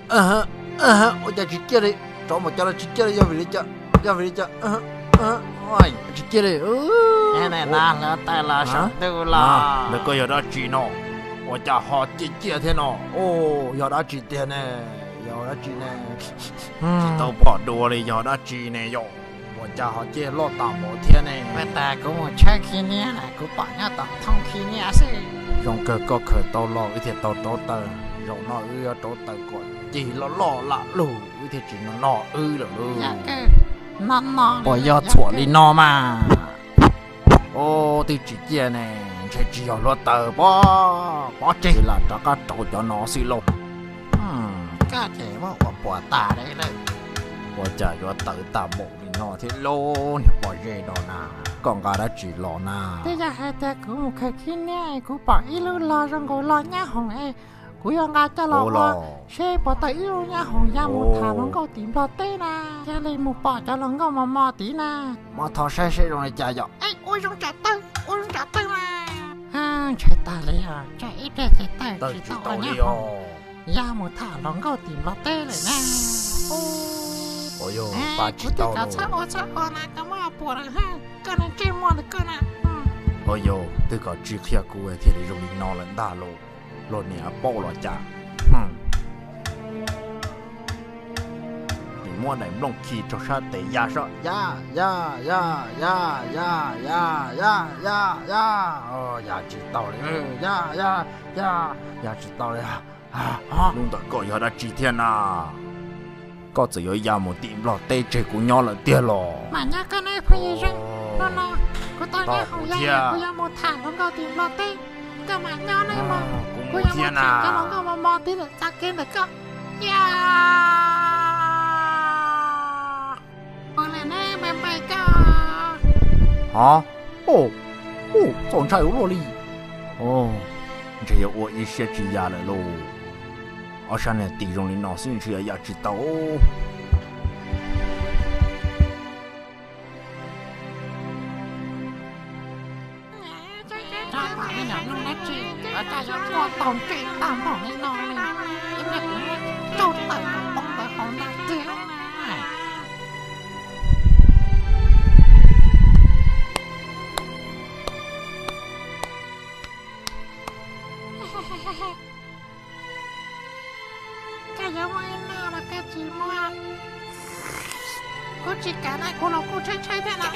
Ua cas tsis ciaj li? Tsov mom cov los tsis ciaj li, yog vim li cas? Yog vim li cas? Tsis ciaj li. Hlawv taws los saum ntuj los. Ntawd koj yog dab tsi no? Ua cas ho ciaj ciaj thiab no? Yog dab tsi tiag ne? Yog dab tsi ne? Tsis tau pom dua li, yog dab tsi ne yom? Ua cas ho ciaj loj tas npaum thiab ne? Ua tas kuv mus tshawb khib niab na, kuv pom nyob tom thoob khib niab xwb. Zoo kawg koj khaws tau los wb thiaj tau rauv taws. Zaum no wb yuav rauv taws kom cig loj loj lam lug wb thiaj tsis no no wb lawm lauj. Puas yog txhuam li no mas? Ub, twb tsis ciaj ne, ntshe tsis yog hluav taws pob, pob tseg lam rov qab rauv cov no xwb lauj. Koj ces muab ua puas tas li lawm. Ua cas yuav tawv tag npaum li no thiab lauj, niag pob zeb no na? Koj nqa dab tsi los na? Twb yog hais tias kuv mus khaws khib niab es kuv pom ib lub log zoo nkaus log nyab hoom es kuv yuav nqa coj los ua seb puas tau ib lub nyab hoom ya mus tham hluas nkauj tim Nplog teb na. Thiaj li mus pom cov hluas nkauj mos mos tid na. Muab tho saib seb zoo li cas yom. Ua zoo tsam tawg, ua zoo tsam tawg mas. Ntshai tag li os, tsam ib pliag ces tawg tsis tau ua nyab hoom ya mus tham hluas nkauj tim Nplog teb lawm na. Kuv tsis tau txhob ua txhob ua na, koj muab puas lawm, koj neeg ntsej muag ntawm koj na. Ua yog twb koj tsis qhia kuv thiaj li zoo li no lawm ntag lauj. Luag niam paub los cas. Nim muab daim nplooj khi rau sab tes ya soj, ya ya ya ya ya ya ya ya ya ya. Ya tsis tau li, ya ya ya, ya tsis tau li. Lub ntawm koj yog dab tsi thiab na? Koj txawm yuav ya mus tim Nplog teb tseg kuv nyob lawm tiag los? Mam nyob koj ne phooj ywg zoo. No no, kuv tau nyab hoom ya, kuv yuav mus tham hluas nkauj tim Nplog teb. Koj mam nyob ne mog, kuv yuav mus tham cov hluas nkauj mos mos tib lawm txoj kev ntawm koj. Ya. Ua li ne, npaj npaj koj. Hov, ub, txaus ntshai ua luaj li. Ntshe yuav ua ib siab tsis ya lawm lauj. Ob sab niag tis zoo li no xwb ntshe yuav ya tsis tau. Cov pam me nyuam no dab tsi, ua cas yuav tuaj tau ntsej tag npaum li no li? Ib pliag kuv muab tsau tawm poob ntawd hauv ntag tiag. Koj yuav muab ib no los koj tsis muab? Kuv tsis kam na, kuv los kuj tshaib tshaib thiab no.